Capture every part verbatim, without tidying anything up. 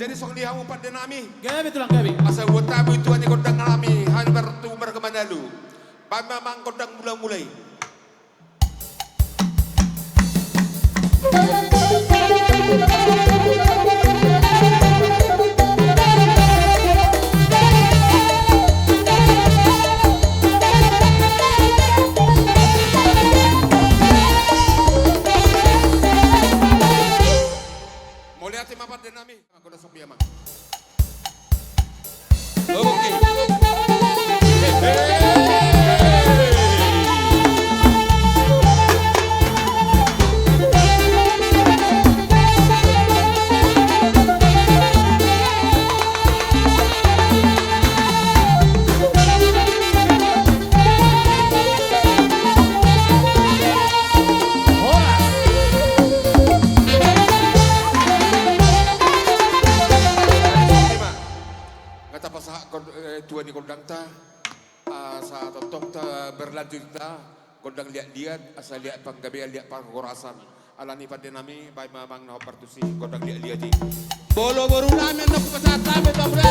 Jadi songon i hamu pande nami. Gabe tulang, gabe. Asa buat tamu itu hanya gondang nami, hanya bertu mereka manalu. Baen ma gondang mula-mula i. Mauliate ma pande nami. Anggo na sopi amang. Oke. Nga tapasahat, eh, tua ni gondangta, asa tongtong ta berlanjut hita gondang liat-liat, asa liat panggabean, liat parhorasan. Alani pande nami, baen ma amang na hombar tusi gondang liat-liat i. Molo boru nami, annon hupasahat hami tu hamu da.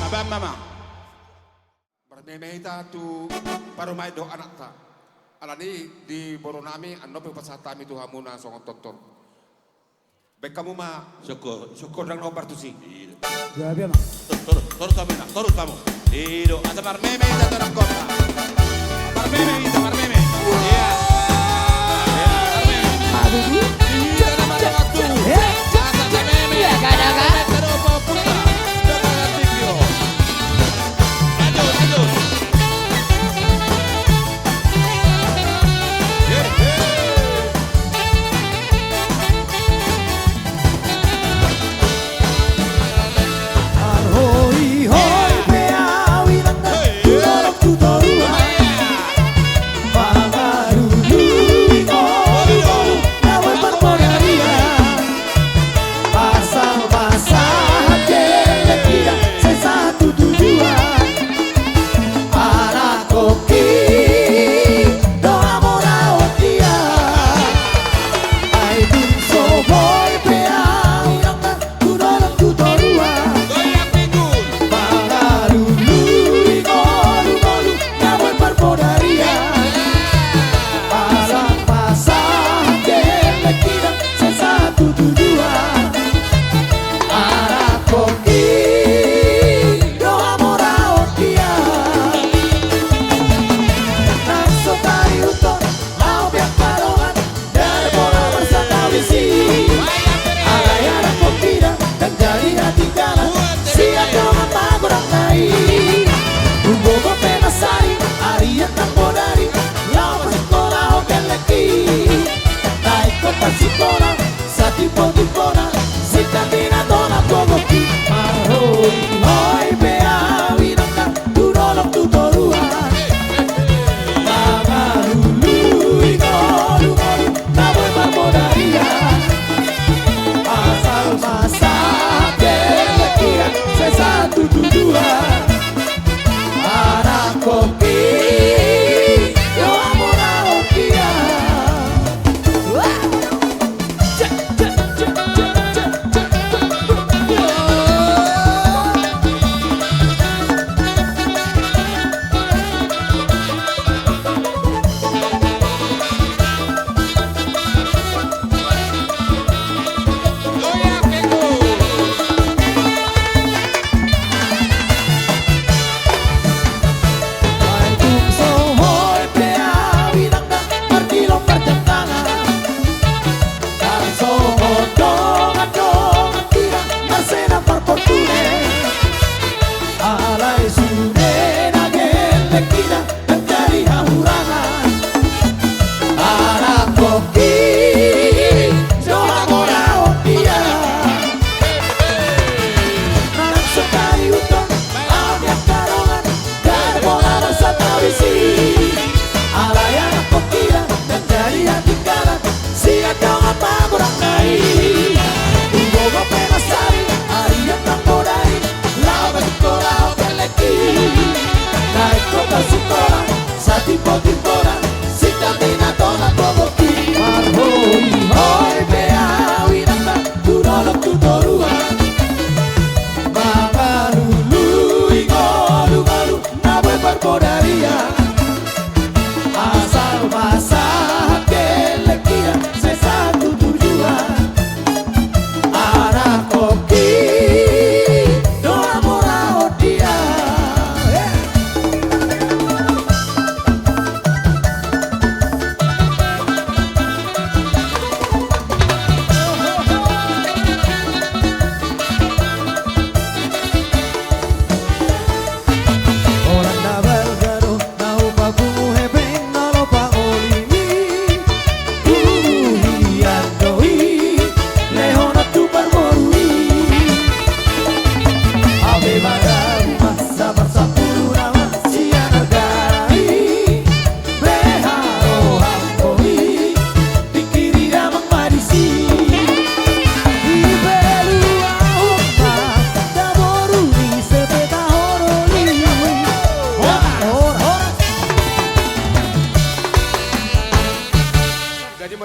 Baen ma. Marmeme hita tu parumaen dohot anakta. Alani di boru nami, annon pe hupasahat hami tu hamuna songon tortor. Baen hamu ma. Syukur, syukur. Gondang na hombar tusi. Iya. Gabe amang. Torus, torus hamu, torus hamu. Ido, asa marmeme hita tu anakkonta. Marmeme hita, marmeme. Iya. Iya, marmeme. Aduh. Iya.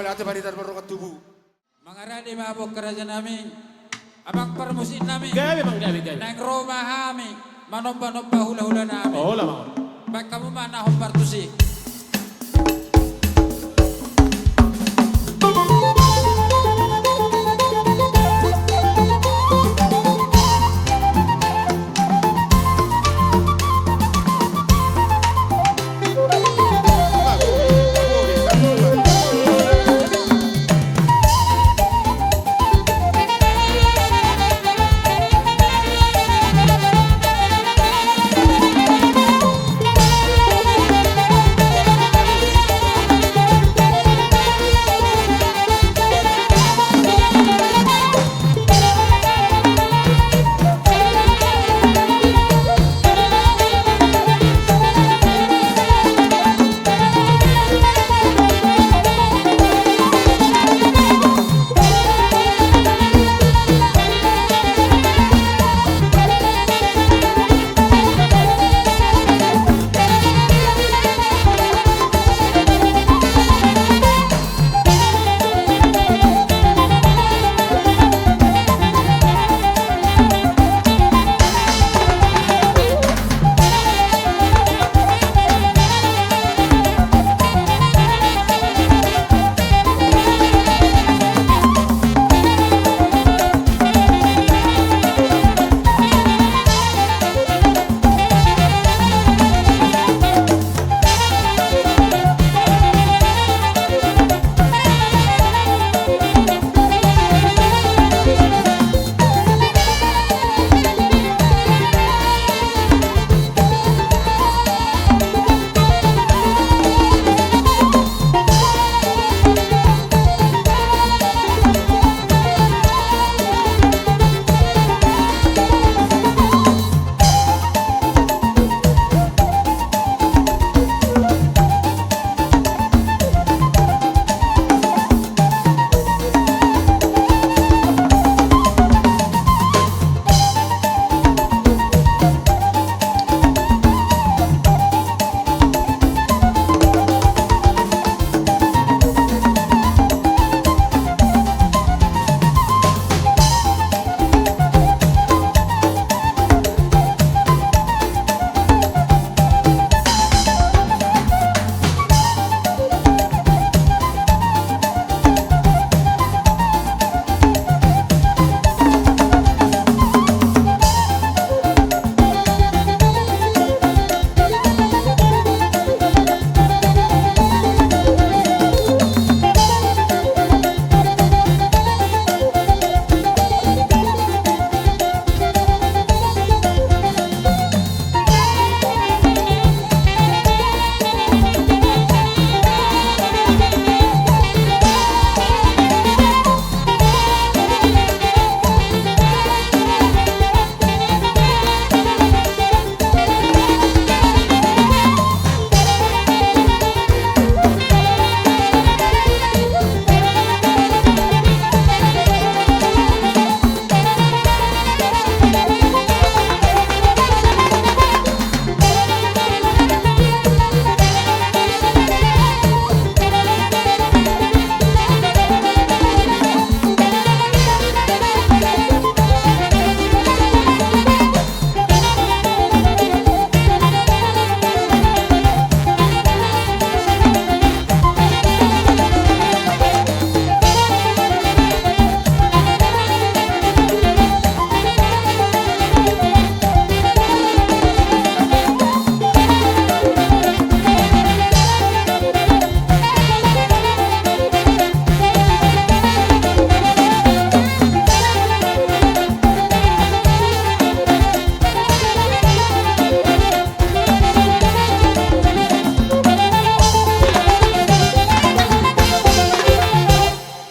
Ate barita mardongan tubu. Mangarade ma hamu angka raja nami, amang parmusik nami. Gabe, amang, gabe, gabe. Naeng ro ma hami manomba-nomba hula-hula nami. Olo, amang. Baen hamu ma na hombar tusi.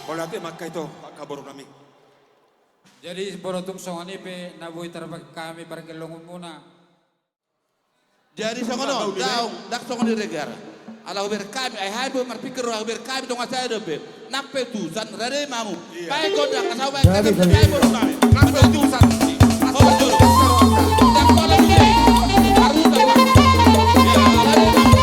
Mauliate ma angka ito, angka boru nami. Jadi boru, tung songon i pe na boi tarbahen hami pargelongonmuna. Jadi songon on, daong, ndang songon i regar. Ala hubereng hami, ai hami pe marpingkir ro, hubereng hami dongan sahalak dope. Nang pe utusan, rade ma hamu. Iya. Baen gondang, asa hubaen gondang, baen boru nami. Nang pe utusan. Ndang pola be. Aruta. Iya, rade ma hamu.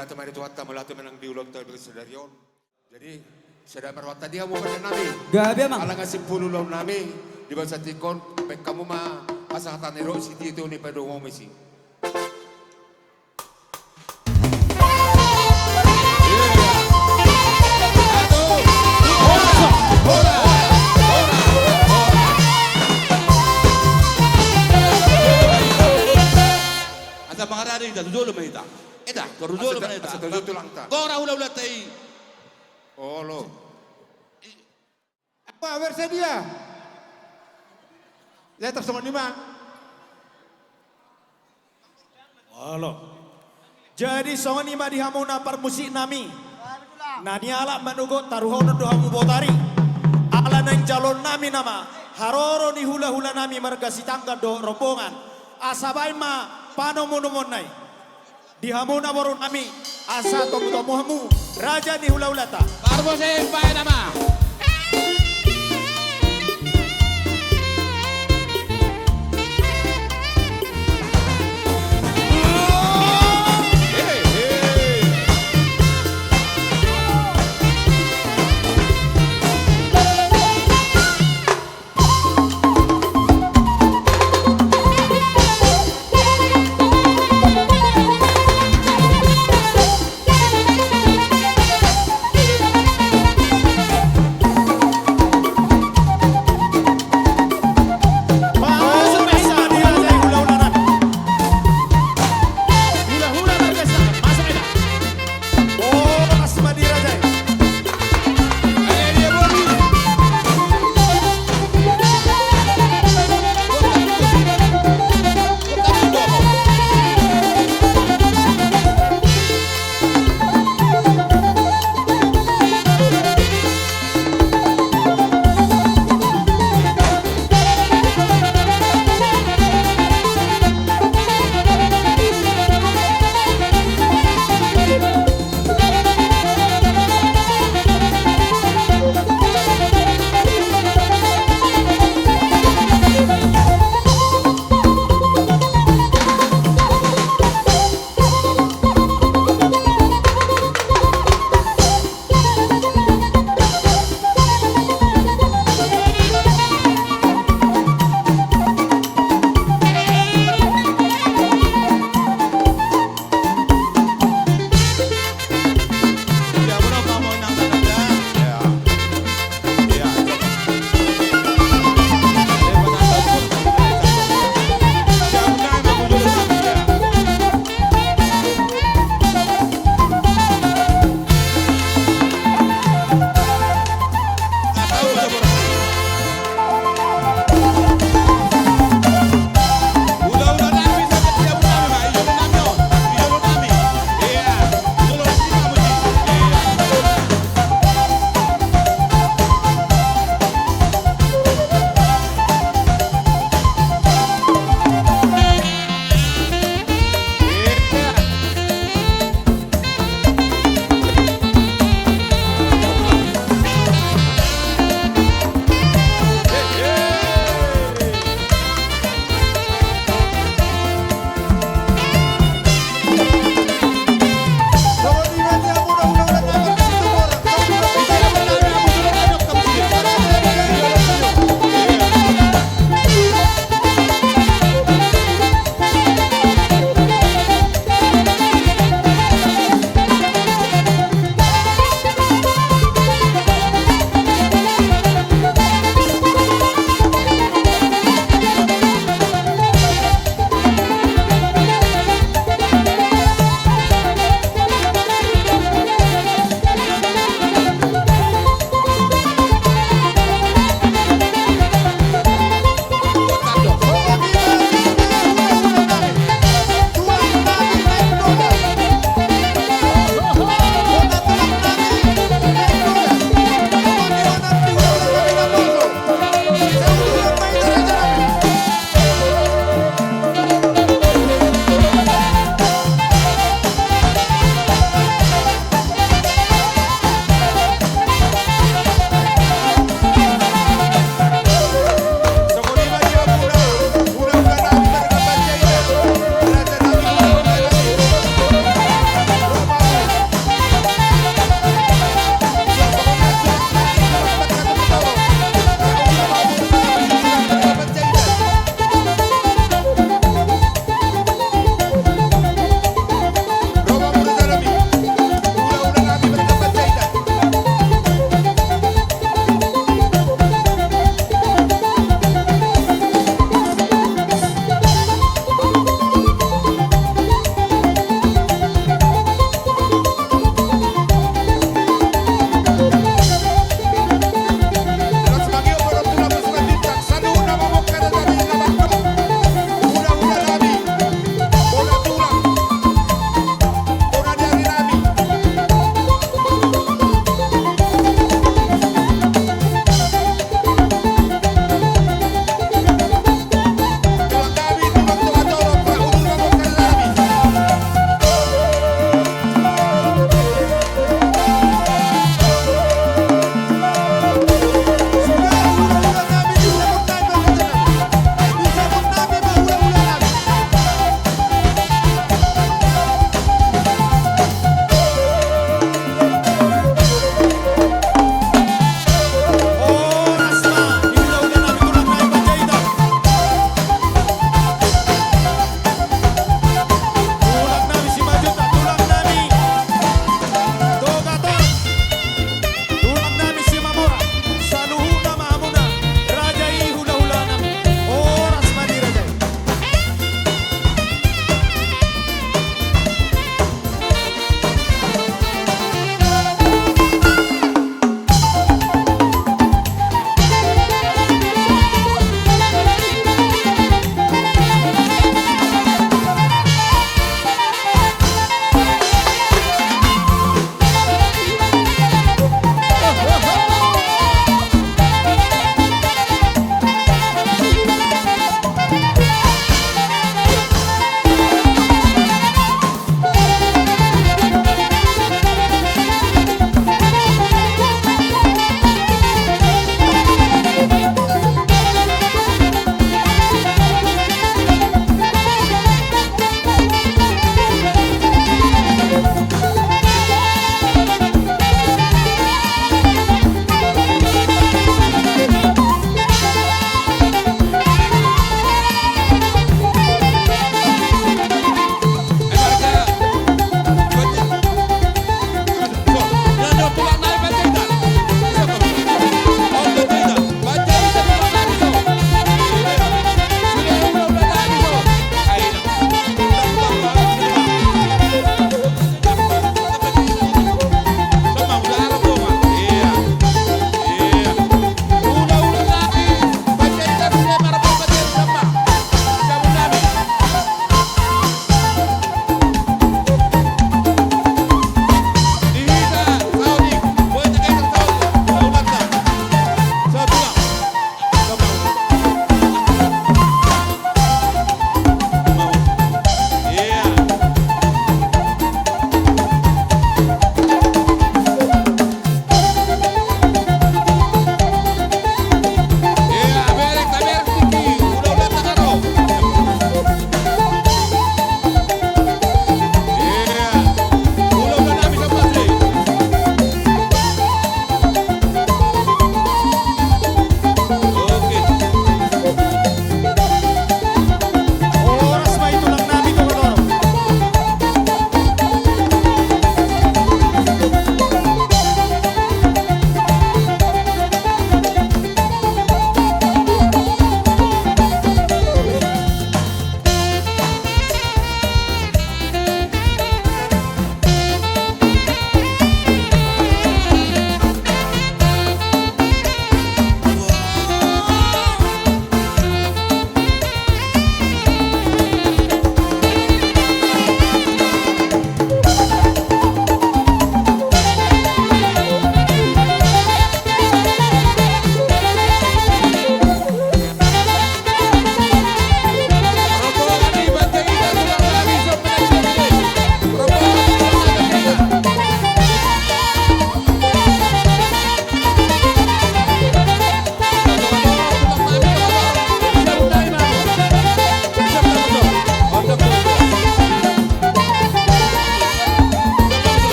Mauliate ma di Tuhanta, mauliate ma nang di ulaonta di bagasan sadari on. Jadi, sada marhata dia mau pada nami. Gabe, Amang. Ala nga simpul ulaon nami, di bagasan tingki on, baen hamu ma pasahaton ni roha, sititi ni padomu misi. Asa mangarade hita, tu jolo ma hita. Eda, tu jolo ma hita. Asa tu jolo tulangta. Gora hulahulanta i. Olo. Apa, bersedia? Tetap songon i ma. Olo. Jadi songon i ma di hamu na parmusik nami. Na nialap manogot taruhonon do hamu botari. Ala naeng jaloon nami nama haroro ni hulahula nami marga Sitanggang dohot rombongan. Asa baen ma panomunomuonna i. Di hamu na boru nami, asa tomutomu hamu raja ni hulahulanta. Parmusik, baen nama.